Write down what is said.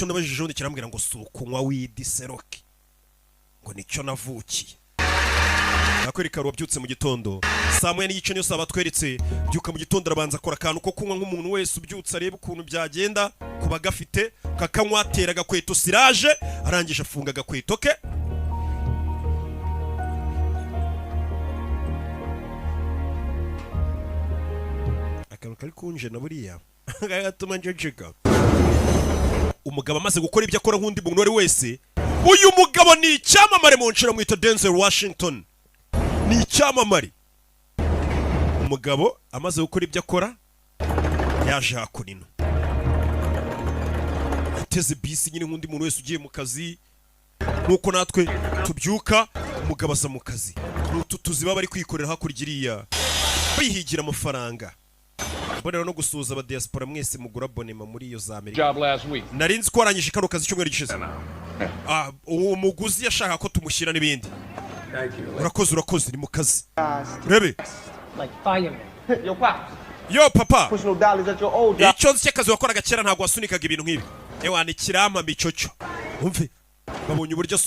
Icyo nabajije ubundi kirambwira ngo si ukunywa weed seroke, ngo nicyo navukiye. Nakwereka wabyutse mu gitondo saa 1:30, niyo saa batweretse. Byuka mu gitondo, arabanza akora akantu ko kunywa nk'umuntu wese ubyutse, areba ukuntu byagenda kuba gafite kakanywa, atera agakweto siraje, arangije afunga agakweto ke. Akantu kari kunje na buriya gatuma njejeka. Umugabo amaze gukora ibyo akora nk'undi muntu uwo ari wese. Uyu mugabo ni icyamamare mu nshuro, mwita Denzel Washington, ni icyamamare. Umugabo amaze gukora ibyo akora, yaje hakuno ateze bisi nyine nk'undi muntu wese ugiye mu kazi, nk'uko natwe tubyuka. Umugabo asa mu kazi, ni utu tuzi baba bari kwikorera hakurya iriya, bihigira amafaranga. Mbonera no gusuhuza abadiaspora mwese mugura abonema muri iyo za Amerika. Job last week. Nari nzi ko warangije kano kazi icyumweru gishize. Ah, uwo muguzi yashaka ko tumushyira n'ibindi. Thank you. Urakoze, urakoze. Ni mu kazi, urebe. Like firemen. Yo, Pops. Yo, papa. Pushing no dollars at your old job. Icyo nzi cy'akazi wakoraga kera, ntabwo wasunikaga ibintu nk'ibi. Ewa, ni kirampa micoco. Umve, babonye uburyo.